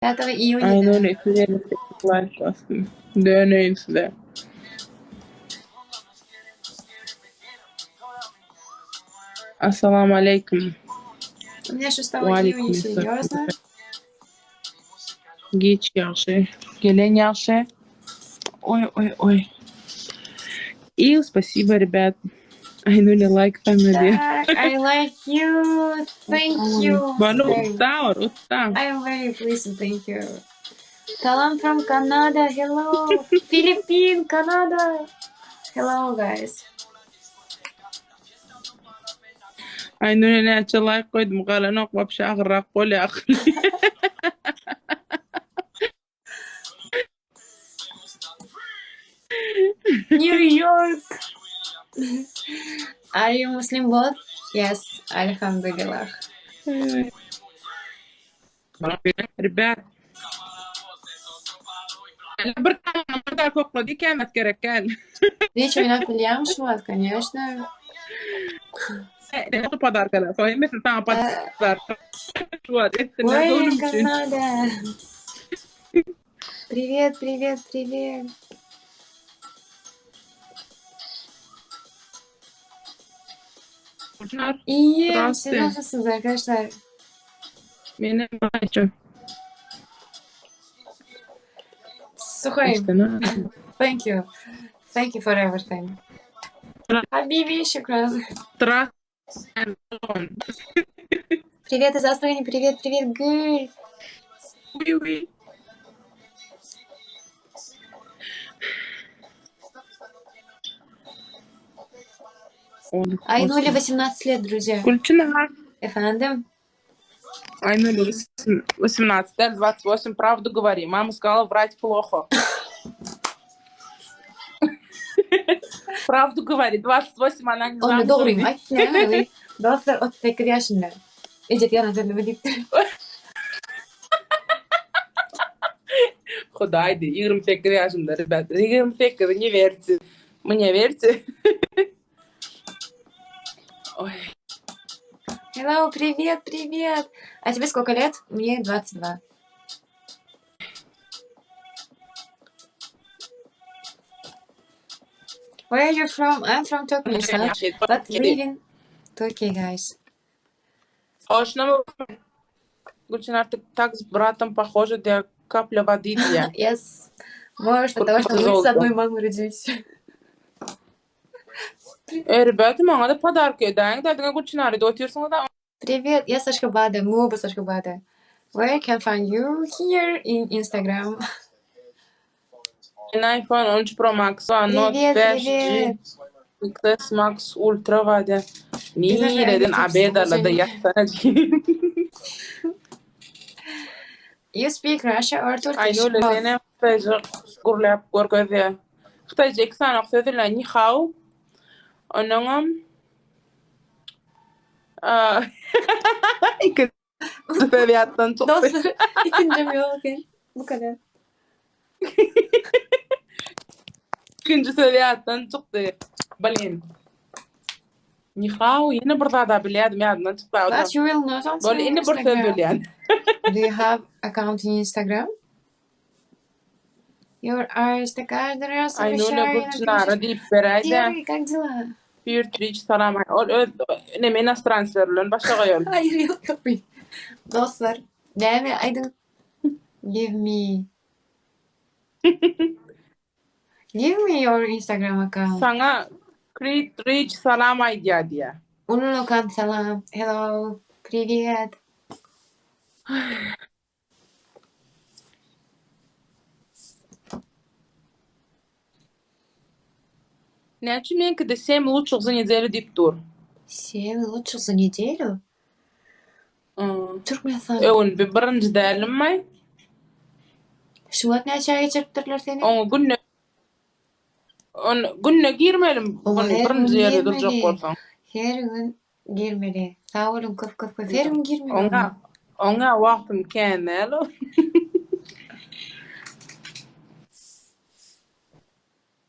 5 июня. Aýnur 258 laýk basdym. Döneýin size. Assalamu aleýkum. У меня 6 Wa июня, aleýkum esselam. серьезно? Giç ýagşy. Gelen ýagşy. Oý oý oý. И спасибо, ребят. Aýnur laýk goýmaly. Так, I like you. Thank you. Bana Very- utda bar, utda. I am very pleased. Thank you. Salam from Canada. Hello. Philippines, Canada. Hello, guys. Aýnur näçe laýk goýdum, galanok, wapşe agyrrak bolýar. New York. Are you Muslim both? Yes, Alhamdulillah. Ребят. Bir bir daha koklady kemet gerek gel. Hiç oýnap bilýäň şu wagt, конечно. Ne podarkalar. Soň hemmesini saňa podarka. Şu wagt etsinler Ой, göwnüm üçin. Канада. Привет, привет, привет. Gülçinar, İyiyim. Siz Здравствуйте. nasılsınız arkadaşlar? Menem aýtjak. Suhaim. İşte ne? Thank you. Thank you for everything. Habibi, şükran. Tra. Привет из Астрахани, привет, привет, Гүл. Uý uý. Айнуле 18 лет, друзья. Gülçinar. Efendim? Айнуле 18, да, 28, правду говори. Мама сказала, врать плохо. Правду говори, 28, она не Onu замужем. dogrymy aýtýan. Dostlar 38 ýaşynda. Ejet ýalan sözleme diýipdir. Hudaý diý, 28 ýaşymda, ребята. 28, не верьте. Мне верьте. Ой, Hello, привет, привет. А тебе сколько лет? Мне 22. Where are you from? I'm from Turkmenistan, but live in Turkey, guys. Hoşnama Gülçin artık так с братом похожа, для капля воды для. Yes. Может, от того, что мы с Золото. одной мамой родились. E, ребята, maňa da podarka edäýiň, dädiňe Gülçin arada otyrsyňyz da. Привет, я с Ашхабада, мы оба с Ашхабада. Where I can find you? Here in Instagram. iPhone 13 Pro Max, Note Привет, 5G, привет. XS Max Ultra barýa. Nireden Bizden abedalada ýatsana diýip. You speak Russia or Turkish? Aýnur Both. senem Hytaýja gürläp görkezýär. Hytaýja iki sany söz bilen ni hao. Onuňam aa, iki söz ýatdan çykdy. Dostlar, ikincim yok. Bu kadar. Ikinji söz ýatdan çykdy. Blin. Ni hao ýene bir zada bilýärdim ýadymdan çykdy. But you will not answer Bol on indi bir söz Instagram. bilýän. Do you have account in Instagram? Your eyes, ты каждый раз Aýnur обещаю, Gülçinara напишешь. diýip beräýdä. Серый, как дела? Bir triç salam. Ol öz neme иностранцlar bilen başa goýal. Hayır yok yok. Dostlar, näme aýdyň? Give me. Give me your Instagram account. Saňa Creed Rich salam aýdýar diýýär. Ulukan salam. Hello. Привет. Näme üçin meňkide 7 лучших за неделю diýip dur? Семь лучших за неделю? Hmm. Türkmenistan. Öwün bir birinji dälimmi? Şu wagt näçä geçiripdirler seni? Oňa günde On günde girmelim. Oňa Bunu her gün birinji ýerde durjak girmeli. bolsaň. Her gün girmeli. Sag boluň köp köp köp. Her gün girmeli Oňa oňa. oňa wagtym kän däl.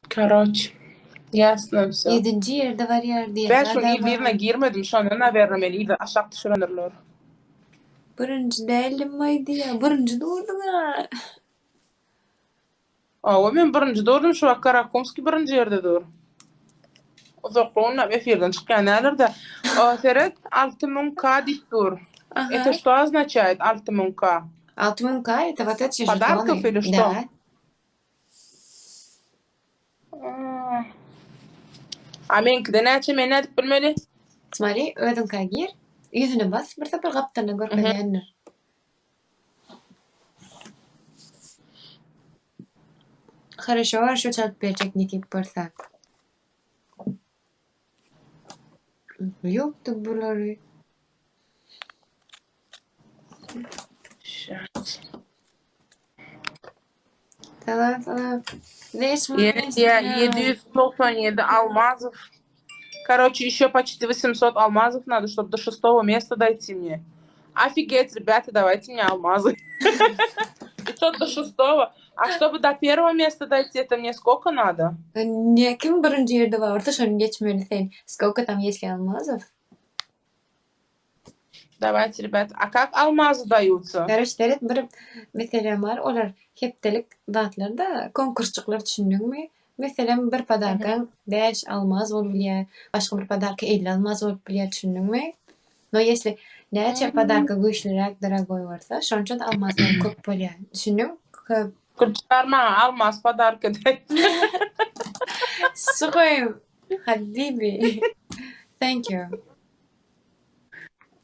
Karoç. Ýasno wsё. Ýedinji ýerde barýar Ben diýenler şol de birine bar. girmedim. Şondan haberim meni ýa aşak düşürendirler. Birinji däldim aýdýa. Birinji durduň-a. Hawa men birinji durdum şu wagt Karakumskiý birinji ýerde dur. Uzakly oýnap efirden çykýan däldir-de. O seret 6000 K diýip dur. Aha. Это что означает 6000 K? 6000 K это вот эти Подарков жетоны. или что? Да. A meňkide näçe men nädip bilmeli? Smari, özüňkä gir. Ýüzüne bas, bir sapar gapdalynda görkezýändir. Haraşo, şu çalyp berjek nesip bolsa. Ýokdy bulary. Salam salam. Ýene diýýär 797 Almazow. Короче, еще почти 800 алмазов надо, чтобы до шестого места дойти мне. Офигеть, ребята, давайте мне алмазы. И то до шестого. А чтобы до первого места дойти, это мне сколько надо? Ne kim birinji ýerde barsa şony geçmeli sen. Сколько там если алмазов? Давайте, ребят. А как алмазы даются? Короче, seret bir meselem bar, olar hepdelik zatlar-da, konkursçyklar düşündiňmi? Meselem, bir podarkaň 5 almaz bolup bilýär, başga bir podarka 50 almaz bolup bilýär, düşündiňmi? No если näçe podarka güýçliräk, dorogoý bolsa, şonça-da almazlar köp bolýar. Düşündiň? Köp. Gülçynar maňa almaz podarka edäýdi. Suhoý, habibi. Thank you.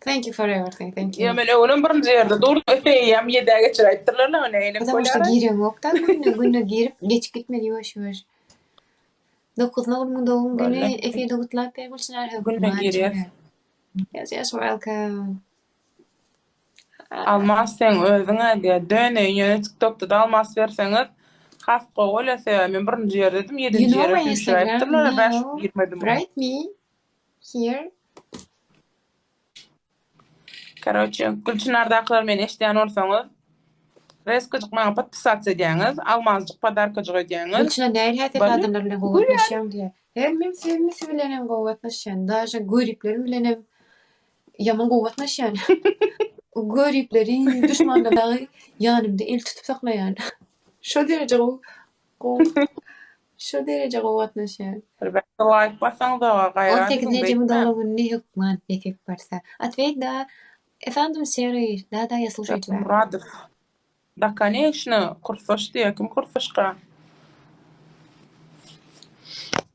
Thank you for everything. Thank Ýa you. men öwrem birinji ýerde durdum. Eýýäm ýedä geçiräýipdirler-le ony eýlek Потому что bolýar-a. gireňok-da günde, günde girip geçip gitmeli ýuwaş-ýuwaş. 9 nowruň dogum güni Boldy. efirde gutlap ber Gülçynar Günde hökman girýäs. çynar. Yes, yes, welcome. Almaz seň özüň-ä diýýär. Döneýin ýöne TikTokda-da almaz berseňiz has gowy bolýar sebäbi men birinji ýerdedim You ýedinji know ýere my Instagram süýşüräýipdirler-ä bäş gün now. girmedim. Write me here. Karoçe, Gülçynardakylar meni eşidýän bolsaňyz, rezkajyk maňa podpisatsa edýäňiz, almazjyk podarkajyk edýäňiz. Gülçynar nähili häsiýetli Boldy. adamlar bilen gowy gatnaşýaň diýýär. Hemmesi hemmesi bilenem gowy gatnaşýan. Daže göriplerim bilenem ýaman gowy gatnaşýan. Göripleri, duşmanlary dagy ýanymda el tutup saklaýan. Şo dereje gowy gowy şo dereje gowy gatnaşýan. Elbetde laýk basaňyza gaýrat 18 ediň ejemiň beýtmäň. doglan gününi hökman nesip bolsa. Ответь да. Efendim Серый, да да я слушаю тебя. Muradow. Da koneçno kursaş diýýär. Kim kursaşka?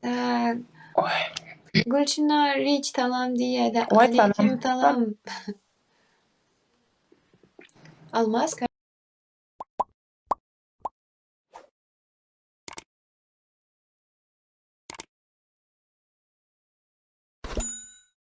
Tak. Oý. Gülçynar Rich salam diýýär. Oý salam. Aleýkim salam. Almaz.